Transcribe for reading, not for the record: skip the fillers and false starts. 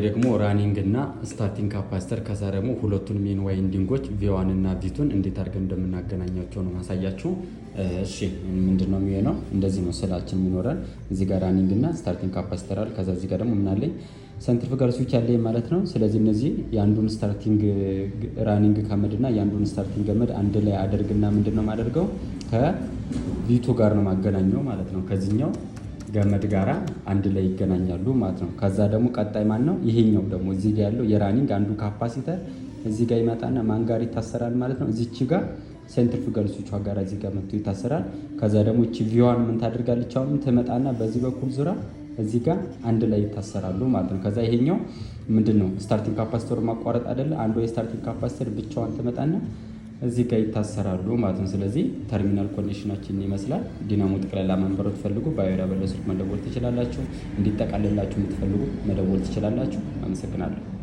ደግሞ running እና starting capacitor፣ ከዛ ደግሞ ሁለቱን main winding ኦች V1 እና V2 ን እንዴት አድርገን እንደምናገናኛቸው ነው ማሳያችሁ። እሺ፣ ምንድን ነው የሚሆነው? እንደዚህ ነው ስዕላችን የሚኖረን። እዚህ ጋር running እና starting capacitor አለ። ከዛ እዚህ ጋር ደግሞ ምን አለኝ? Centrifugal switch አለኝ ማለት ነው። ስለዚህ እነዚህ የአንዱን starting running ገመድ እና የአንዱን starting ገመድ አንድ ላይ አደርግና ምንድን ነው የማደርገው? ከ V2 ጋር ነው ማገናኘው ማለት ነው። ከዚህኛው ገመድ ጋራ አንድ ላይ ይገናኛሉ ማለት ነው። ከዛ ደግሞ ቀጣይ ማን ነው? ይሄኛው ደግሞ እዚህ ጋር ያለው የ running አንዱ capacitor እዚህ ጋር ይመጣና ማን ጋር ይታሰራል ማለት ነው? እዚች ጋር centrifugal switch ጋር እዚህ ጋር መጥቶ ይታሰራል። ከዛ ደግሞ እቺ V1 ምን ታደርጋለች? አሁንም ትመጣና በዚህ በኩል ዙራ እዚህ ጋር አንድ ላይ ይታሰራሉ ማለት ነው። ከዛ ይሄኛው ምንድን ነው? Starting capacitor ማቋረጥ አይደለ? አንዱ የ starting capacitor ብቻዋን ትመጣና እዚህ ጋር ይታሰራሉ ማለት ነው። ስለዚህ terminal connection ኣችን ይመስላል። ዲናሞ ጠቅላላ መንበሮ ትፈልጉ ባዮ በለ ስልክ መደወል ትችላላችሁ። እንዲጠቃልላችሁ የምትፈልጉ መደወል ትችላላችሁ። አመሰግናለሁ።